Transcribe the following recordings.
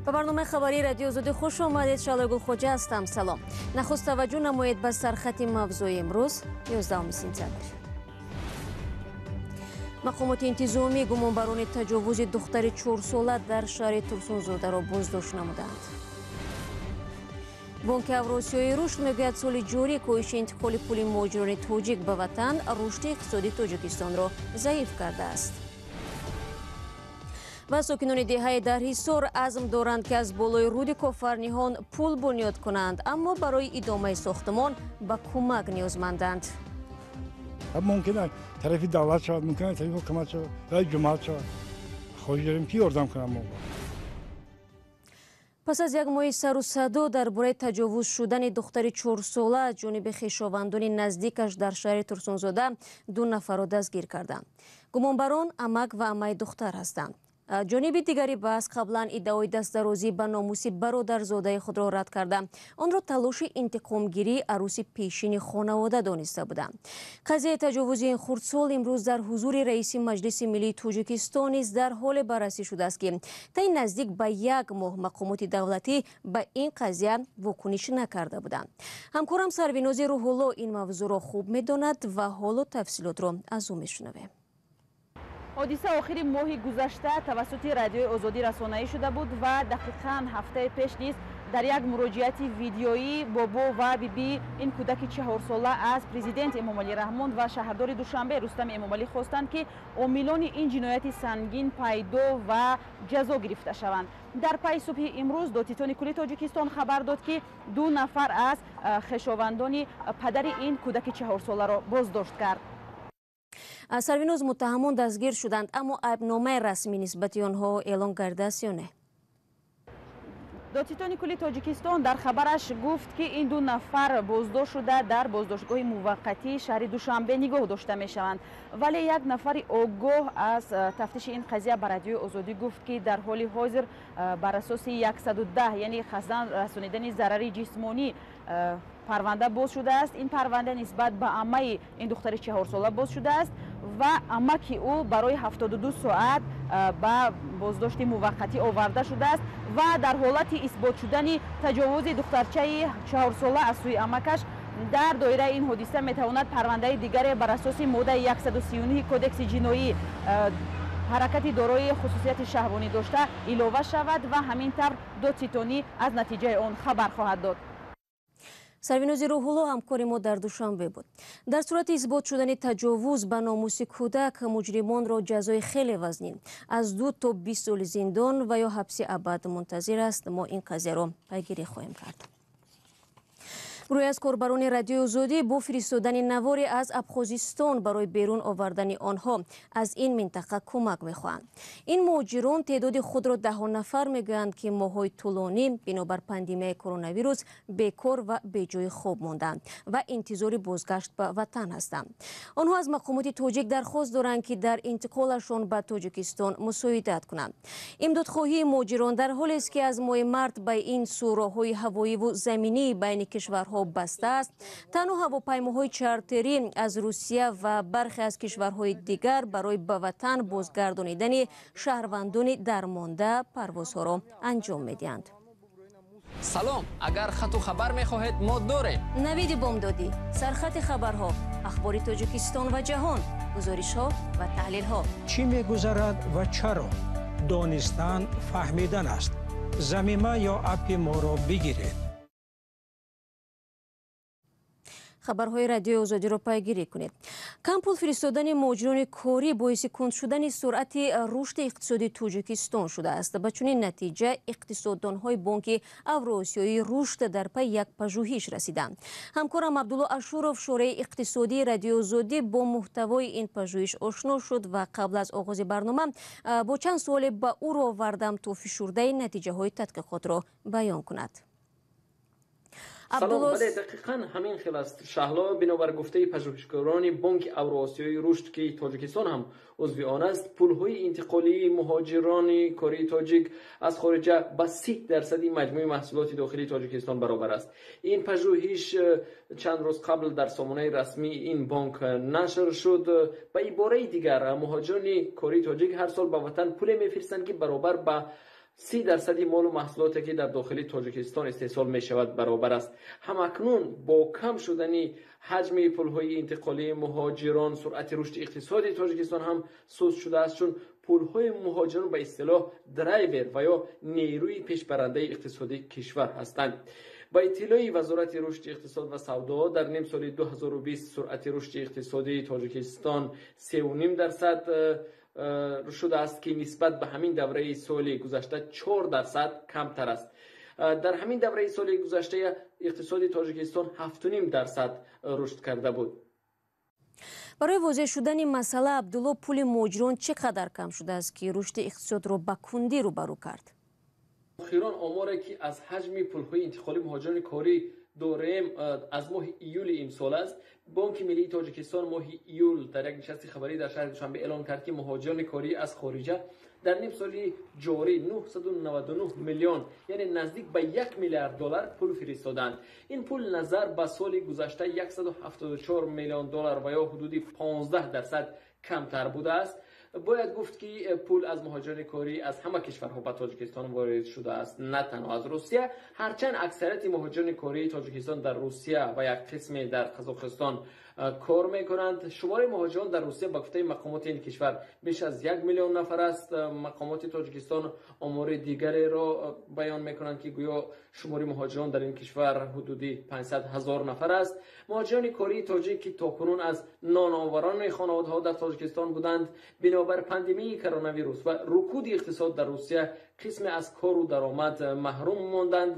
Ба барномаи хабарии Радиои Озодӣ хуш омадед. Шаҳлои Гулхоҷа ҳастам. Салом. Нахуст таваҷҷӯҳ намоед ба сархати мавзӯи имрӯз, 11 сентябр. Мақомоти интизомӣ гумонбарони таҷовузи духтари 4-сола дар шаҳри Турсунзодаро боздошт намуданд. Бонки Авросиёи рушд мегӯяд, соли ҷорӣ коҳиши интиқоли пули муҳоҷирони тоҷик ба ватан рушди иқтисодии Тоҷикистонро заиф кардааст. Ва сокинони деҳаи Дарҳисор азм доранд, ки аз болои руди Кофарниҳон пул бунёд кунанд, аммо барои идомаи сохтмон ба кӯмак ниёзманданд. Мумкин тарафи давлат шавад, мумкин тарафи ҳукумат шавад, ё ҷамоат шавад. Хоҳиш дорем, ки ёрдам кунанд мо. Пас аз як моҳи сару садо дар бораи таҷовуз шудани духтари 4-сола аз ҷониби хешовандони наздикаш дар шаҳри Турсунзода 2 нафарро дастгир карданд. Гумонбарон амак ва амаи духтар ҳастанд. Ҷониби дигари баҳс қаблан иддаои дастдарозӣ ба номуси бародарзодаи худро рад карда, онро талоши интиқомгирии арӯси пешини хонавода дониста буданд. Қазияи таҷовузи ин хурдсол имрӯз дар ҳузури раиси Маҷлиси миллии Тоҷикистон низ дар ҳоле баррасӣ шудааст, ки таи наздик ба як моҳ мақомоти давлатӣ ба ин қазия вокуниш накарда буданд. Ҳамкорам Сарвинози Рӯҳулло ин мавзӯъро хуб медонад ва ҳоло тафсилотро аз ӯ мешунавем. Ҳодиса охири моҳи гузашта тавассути Радиои Озодӣ расонаӣ шуда буд ва дақиқан ҳафтаи пеш низ дар як муроҷиати видеоӣ бобо ва биби ин кӯдаки 4-сола аз президент Эмомалӣ Раҳмон ва шаҳрдори Душанбе Рустам Эмомалӣ хостанд, ки омилони ин ҷинояти сангин пайдо ва ҷазо гирифта шаванд. Дар пайи субҳи имрӯз Додситони кулли Тоҷикистон хабар дод, ки 2 нафар аз хешовандони падари ин кӯдаки 4-соларо боздошт кард. Сарвиноз, муттаҳамон дастгир шуданд, аммо айбномаи расмӣ нисбати онҳо эълон гардааст ё не? Додситони кулли Тоҷикистон дар хабараш гуфт, ки ин 2 нафар боздошт шуда дар боздоштгоҳи муваққатии шаҳри Душанбе нигоҳ дошта мешаванд. Вале як нафари огоҳ аз тафтиши ин қазия ба Радиои Озодӣ гуфт, ки дар ҳоли ҳозир бар асоси 110, яъне қасдан расонидани зарари ҷисмонӣ, парванда боз шудааст. Ин парванда нисбат ба амаи ин духтари 4-сола боз шудааст ва амаки ӯ барои 72 соат ба боздошти муваққатӣ оварда шудааст ва дар ҳолати исбот шудани таҷовузи духтарчаи 4-сола аз сӯи амакаш дар доираи ин ҳодиса метавонад парвандаи дигаре бар асоси моддаи 139 Кодекси ҷиноӣ, ҳаракати дорои хусусияти шаҳвонӣ дошта, илова шавад ва ҳамин тавр додситонӣ аз натиҷаи он хабар хоҳад дод. Сарвинози Рӯҳулло ҳамкори мо дар Душанбе буд. Дар сурати исбот шудани таҷовуз ба номуси кӯдак муҷримонро ҷазои хеле вазнин аз 2 то 20 соли зиндон ва ё ҳабси абад мунтазир аст. Мо ин қазияро пайгирӣ хоҳем кард. Гурӯҳе аз корбарони Радиои Озодӣ бо фиристодани наворе аз Абхозистон барои берун овардани онҳо аз ин минтақа кӯмак мехоҳанд. Ин муҳоҷирон теъдоди худро 10 нафар мегӯянд, ки моҳҳои тӯлонӣ бинобар пандемияи коронавирус бекор ва беҷои хоб монданд ва интизори бозгашт ба ватан ҳастанд. Онҳо аз мақомоти тоҷик дархост доранд, ки дар интиқолашон ба Тоҷикистон мусоидат кунанд. Имдодхоҳии муҳоҷирон дар ҳолест, ки аз моҳи март ба ин сӯ роҳҳои ҳавоиву заминии байни кишварҳо баста аст. Танҳо ҳавопаймоҳои чартерӣ аз Русия ва бархе аз кишварҳои дигар барои ба ватан бозгардонидани шаҳрвандони дармонда парвозҳоро анҷом медиҳанд. Салом, агар хату хабар мехоҳед, мо дорем. Навиди бомдодӣ, сархати хабарҳо, ахбори Тоҷикистон ва ҷаҳон, гузоришҳо ва таҳлилҳо. Чӣ мегузарад ва чаро? Донистан фаҳмидан аст. Замима ё аппи моро бигиред. Хабарҳои Радиои Озодиро пайгирӣ кунед. Кам пул фиристодани муҳоҷирони корӣ боиси кунд шудани суръати рушди иқтисодии Тоҷикистон шудааст. Ба чунин натиҷа иқтисоддонҳои Бонки Авроосиёии рушд дар пайи як пажӯҳиш расиданд. Ҳамкорам Абдулло Ашуров, шӯраи иқтисодии Радиои Озодӣ, бо муҳтавои ин пажӯҳиш ошно шуд ва қабл аз оғози барнома бо чанд суоле ба ӯ овардам, то фишурдаи натиҷаҳои тадқиқотро баён кунад. Салом, бале, дақиқан ҳамин хел аст, Шаҳло. Бинобар гуфтаи пажӯҳишгарони Бонки Авроосиёи рушд, ки Тоҷикистон ҳам узви он аст, пулҳои интиқолии муҳоҷирони кории тоҷик аз хориҷа ба 30% маҷмӯи маҳсулоти дохилии Тоҷикистон баробар аст. Ин пажӯҳиш чанд рӯз қабл дар сомонаи расмии ин бонк нашр шуд. Ба ибораи дигар, муҳоҷирони кории тоҷик ҳар сол ба ватан пуле мефиристанд, ки баробар ба 30% молу маҳсулоте ки дар дохили Тоҷикистон истеҳсол мешавад баробар аст. Ҳамакнун бо кам шудани ҳаҷми пулҳои интиқолии муҳоҷирон суръати рушди иқтисоди Тоҷикистон ҳам суст шудааст, чун пулҳои муҳоҷирон ба истилоҳ драйвер ва ё нерӯи пешбарандаи иқтисодии кишвар ҳастанд. Ба иттилои Вазорати рушди иқтисод ва савдо дар нимсоли 2020 суръати рушди иқтисодии Тоҷикистон 3,5% шудааст, ки нисбат ба ҳамин давраи соли гузашта 4% камтар аст. Дар ҳамин давраи соли гузашта иқтисоди Тоҷикистон 7,5% рушд карда буд. Барои возеҳ шудани масъала, Абдулло, пули муҳоҷирон чӣ қадар кам шудааст, ки рушди иқтисодро ба кундӣ рӯбарӯ кард? Охирон оморе ки аз ҳаҷми пулҳои интиқолии муҳоҷирони корӣ дорем аз моҳи июли имсол аст. Бонки миллии Тоҷикистон моҳи июл дар як нишасти хабарӣ дар шаҳри Душанбе эълон кард, ки муҳоҷирони корӣ аз хориҷа дар нимсоли ҷорӣ 999 миллион, яъне наздик ба 1 миллиард доллар пул фиристоданд. Ин пул назар ба соли гузашта 174 миллион доллар ва ё ҳудуди 15% камтар будааст. Бояд гуфт, ки пул аз муҳоҷирони корӣ аз ҳама кишварҳо ба Тоҷикистон ворид шудааст, на танҳо аз Русия. Ҳарчанд аксарияти муҳоҷирони кории Тоҷикистон дар Русия ва як қисме дар Қазоқистон кор мекунанд. Шумораи муҳоҷирон дар Русия ба гуфтаи мақомоти ин кишвар беш аз 1 миллион нафар аст. Мақомоти Тоҷикистон омори дигареро баён мекунанд, ки гӯё шумори муҳоҷирон дар ин кишвар ҳудуди 500 ҳазор нафар аст. Муҳоҷирони кории тоҷик, ки то кунун аз ноноварони хонаводаҳо дар Тоҷикистон буданд, бинобар пандемияи коронавирус ва рукуди иқтисод дар Русия қисме аз кору даромад маҳрум монданд.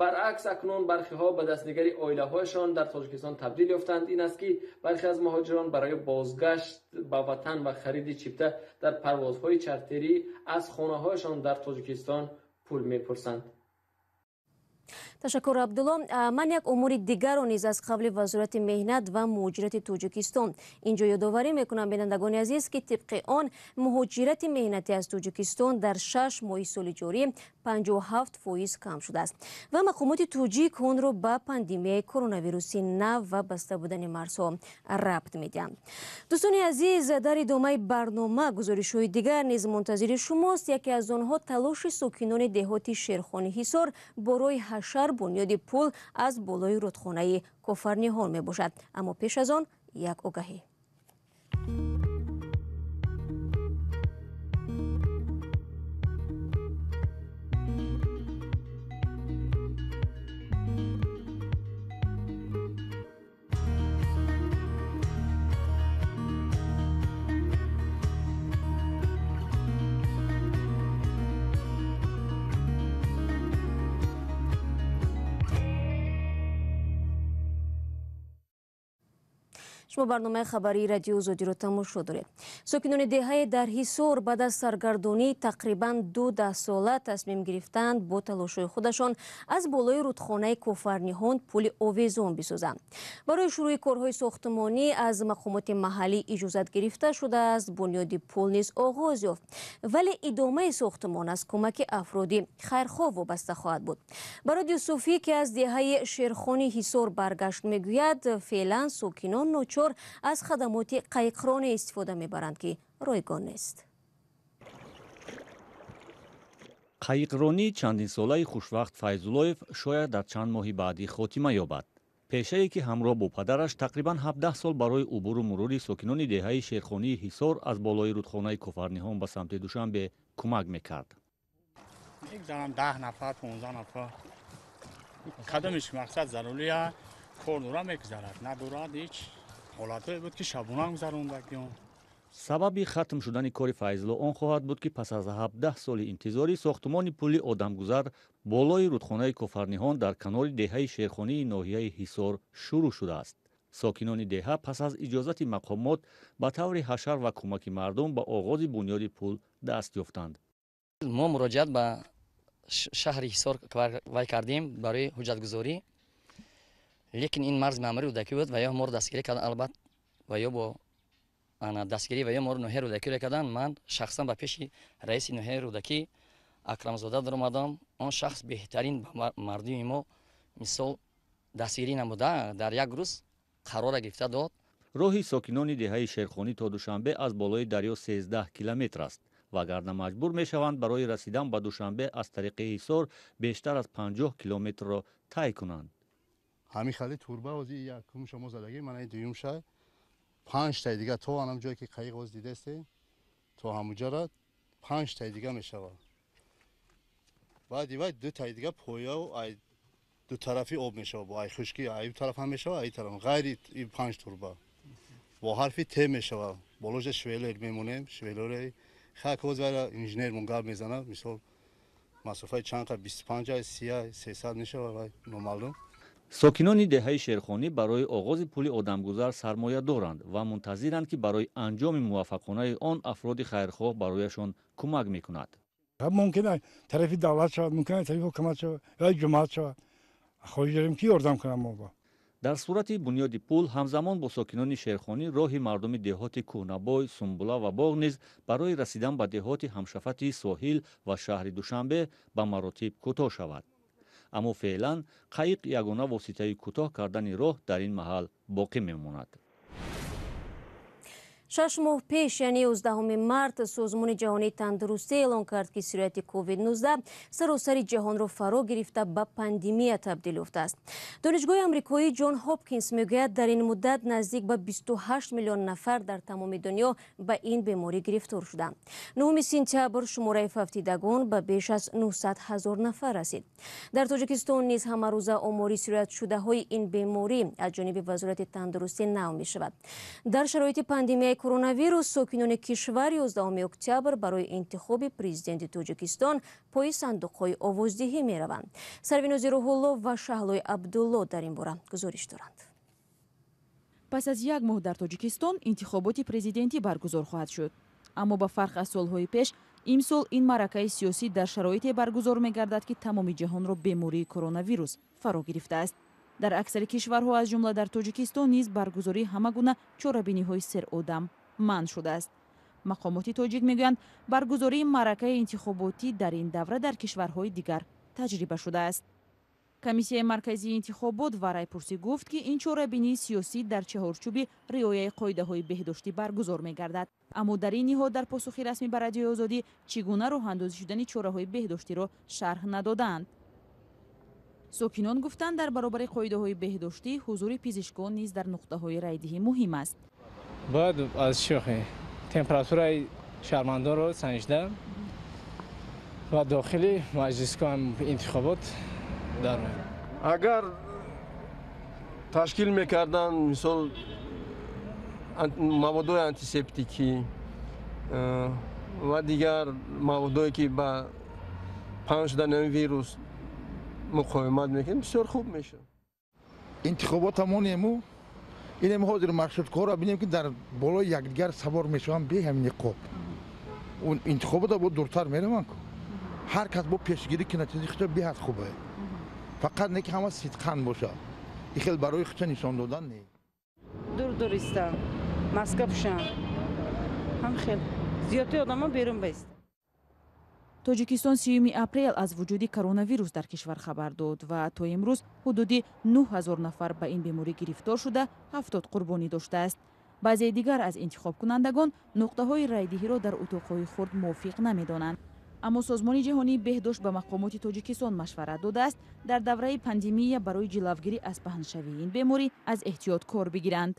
Баръакс, акнун бархиҳо ба дастнигари оилаҳояшон дар Тоҷикистон табдил ёфтанд. Ин аст, ки бархе аз муҳоҷирон барои бозгашт ба ватан ва хариди чипта дар парвозҳои чартерӣ аз хонаҳояшон дар Тоҷикистон пул мепурсанд. Ташаккур, Абдулло. Ман як омори дигарро низ аз қавли Вазорати меҳнат ва муҳоҷирати Тоҷикистон инҷо ёдоварӣ мекунам, бинандагони азиз, ки тибқи он муҳоҷирати меҳнатӣ аз Тоҷикистон дар 6 моҳи соли ҷорӣ 57% кам шудааст ва мақомоти тоҷик онро ба пандемияи коронавируси нав ва баста будани марзҳо рабт медиҳанд. Дӯстони азиз, дар идомаи барнома гузоришҳои дигар низ мунтазири шумост. Яке аз онҳо талоши сокинони деҳоти Шерхони Ҳисор барои ҳашар бунёди пул аз болои рудхонаи Кофарниҳон мебошад. Аммо пеш аз он як огаҳӣ. Шумо барномаи хабарии радио Озодиро тамошо доред. Сокинони деҳаи дар Ҳисор баъд аз саргардонии тақрибан 2 даҳсола тасмим гирифтанд бо талошҳои худашон аз болои рудхонаи Кофарниҳон пули овезон бисозанд. Барои шурӯи корҳои сохтмонӣ аз мақомоти маҳаллӣ иҷозат гирифта шудааст. Бунёди пул низ оғоз ёфт, вале идомаи сохтмон аз кӯмаки афроди хайрхоҳ вобаста хоҳад буд. Барод Юсуфӣ, ки аз деҳаи Шерхони Ҳисор баргашт, мегӯяд феълан сокинон ночор аз хадамоти қайқронӣ истифода мебаранд, ки ройгон нест. Қайиқронии чандинсолаи Хушвақт Файзуллоев шояд дар чанд моҳи баъдӣ хотима ёбад. Пешае ки ҳамроҳ бо падараш тақрибан 17 сол барои убуру мурури сокинони деҳаи Шерхонии Ҳисор аз болои рудхонаи Кофарниҳон ба самти Душанбе кӯмак мекард. Мегзарам 10 нафар, 15 нафар. Кадомиш мақсад зарурия кор дора мегзарад, надорад ҳеҷ. Ҳолатҳое буд, ки шабона гузарондагиён. Сабаби хатм шудани кори Файзулло он хоҳад буд, ки пас аз 17 соли интизорӣ сохтмони пули одамгузар болои рудхонаи Кофарниҳон дар канори деҳаи Шерхонии ноҳияи Ҳисор шурӯъ шудааст. Сокинони деҳа пас аз иҷозати мақомот ба таври ҳашар ва кӯмаки мардум ба оғози бунёди пул даст ёфтанд. Мо муроҷиат ба шаҳри Ҳисор вай кардем барои ҳуҷҷатгузорӣ, лекин ин марз маъмури Рӯдакӣ буд ва ё моро дастгирӣ карданд, албат ва ё бо дастгирӣ ва ё моро ноҳияи Рӯдакӣ карданд. Ман шахсан ба пеши раиси ноҳияи Рӯдакӣ Акрамзода даромадам. Он шахс беҳтарин ба мардуми мо мисол дастгирӣ намуда, дар як рӯз қарора гирифта дод. Роҳи сокинони деҳаи Шерхонӣ то Душанбе аз болои дарё 13 километр аст. Вагарна маҷбур мешаванд барои расидан ба Душанбе аз тариқи Ҳисор бештар аз 50 километрро тай кунанд. Ҳамин хали турба ози якум шумо задагӣ, мана дуюм шай, 5 таи дига то анам ҷое ки қайиқ оз дидесте, то ҳамуҷара 5 таи дига мешавад. Баъди вай 2 таи дига пояу ай ду тарафи об мешавад, бо ай хушки ай тараф ҳам мешавад, ай тараф ғайри 5 турба бо ҳарфи Т мешавад. Болоша швелер мемонем, швелере хак оз вайра инженер мун гап мезанад, мисол масофаи чанд қа 25 30 300 мешавад, вай номаълум. Сокинони деҳаи Шерхонӣ барои оғози пули одамгузар сармоя доранд ва мунтазиранд, ки барои анҷоми муваффақонаи он афроди хайрхоҳ барояшон кӯмак мекунад. Мумкин тарафи давлат шавад, мумкин тарафи ҳукумат шавад ё ҷумоат шавад. Хоҳиш дорем ки ёрдам кунанд мо. Дар сурати бунёди пул ҳамзамон бо сокинони Шерхонӣ роҳи мардуми деҳоти Кӯҳнабой, Сумбула ва Боғ низ барои расидан ба деҳоти ҳамшафати соҳил ва шаҳри Душанбе ба маротиб кӯтоҳ шавад. Аммо феълан қайиқ ягона воситаи кӯтоҳ кардани роҳ дар ин маҳал боқӣ мемонад. 6 моҳ пеш, яъне 11 март, Созмони ҷаҳонии тандурустӣ эълон кард, ки сирояти COVID-19 саросари ҷаҳонро фаро гирифта ба пандемия табдил ёфтааст. Донишгоҳи амрикоии Ҷон Ҳопкинс мегӯяд, дар ин муддат наздик ба 28 миллион нафар дар тамоми дунё ба ин беморӣ гирифтор шуданд. 9 сентябр шумораи фавтидагон ба беш аз 900 ҳазор нафар расид. Дар Тоҷикистон низ ҳамарӯза омори сироятшудаҳои ин беморӣ аз ҷониби Вазорати тандурустӣ нав мешавад. Дар шароити пандемияи коронавирус сокинони кишвар 11 октябр барои интихоби президенти Тоҷикистон пои сандуқҳои овоздиҳӣ мераванд. Сарвинози Рӯҳулло ва Шаҳлои Абдулло дар ин бора гузориш доранд. Пас аз як моҳ дар Тоҷикистон интихоботи президентӣ баргузор хоҳад шуд. Аммо ба фарқ аз солҳои пеш, имсол ин маъракаи сиёсӣ дар шароите баргузор мегардад, ки тамоми ҷаҳонро бемории коронавирус фаро гирифтааст. Дар аксари кишварҳо, аз ҷумла дар Тоҷикистон низ баргузории ҳама гуна чорабиниҳои серодам манъ шудааст. Мақомоти тоҷик мегӯянд, баргузории маъракаи интихоботӣ дар ин давра дар кишварҳои дигар таҷриба шудааст. Комиссияи марказии интихобот ва райпурсӣ гуфт, ки ин чорабинии сиёсӣ дар чаҳорчӯби риояи қоидаҳои беҳдоштӣ баргузор мегардад. Аммо дар ин ниҳод дар посухи расмӣ ба Радиои Озодӣ чӣ гуна роҳандозӣ шудани чораҳои беҳдоштиро шарҳ надодаанд. Сокинон гуфтанд, дар баробари қоидаҳои беҳдоштӣ ҳузури пизишкон низ дар нуқтаҳои райдиҳӣ муҳим аст. Бояд аз шӯхи температураи шаҳрвандонро санҷида ва дохили маҷлисгоҳ интихобот дарояд. Агар ташкил мекарданд, мисол маводҳои антисептикӣ ва дигар маводҳое ки ба паҳн шудани ин вирус муқовимат мекунад, бисёр хуб мешавад. Интихобот ҳамонему инем ҳозир маршруткаҳоро бинем, ки дар болои якдигар савор мешаванд бе ҳамин ниқоб. Интихобота бо дуртар мераванд ку. Ҳар кас бо пешгирӣ кунад, чизи худо беҳад хубе. Фақат не ки ҳама сидқан бошад. И хел барои худша нишон додан не. Дур дур истам, маска пӯшам. Ҳам хел зиёдтаи одамо берун баист. Тоҷикистон 30 апрел аз вуҷуди коронавирус дар кишвар хабар дод ва то имрӯз ҳудуди 9000 нафар ба ин беморӣ гирифтор шуда, 70 қурбонӣ доштааст. Баъзеи дигар аз интихобкунандагон нуқтаҳои райдиҳиро дар утоқҳои хурд мувофиқ намедонанд. Аммо Созмони ҷаҳонии беҳдошт ба мақомоти Тоҷикистон машварат додааст, дар давраи пандемия барои ҷилавгирӣ аз паҳншавии ин беморӣ аз эҳтиёт кор бигиранд.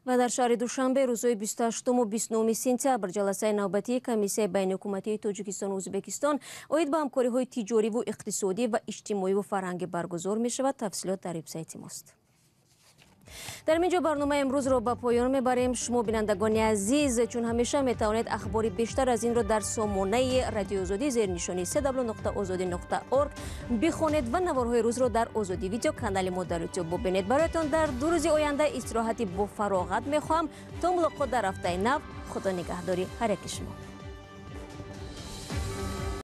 Ва дар шаҳри Душанбе рӯзҳои 28 29 сентябр ҷаласаи навбатии комиссияи байниҳукуматии Тоҷикистону Ӯзбекистон оид ба ҳамкориҳои тиҷориву иқтисодӣ ва иҷтимоиву фарҳангӣ баргузор мешавад. Тафсилот дар вебсайти мост. Дар ин ҷо барномаи имрӯзро ба поён мебарем. Шумо, бинандагони азиз, чун ҳамеша метавонед ахбори бештар аз инро дар сомонаи Радиои Озодӣ зери нишони www.ozodi.org бихонед ва наворҳои рӯзро дар Озодӣ видео канали мо дар Ютуб бубинед. Бароятон дар 2 рӯзи оянда истироҳати бофароғат мехоҳам. То мулоқот дар ҳафтаи нав, Худо нигаҳдори ҳар яки шумо.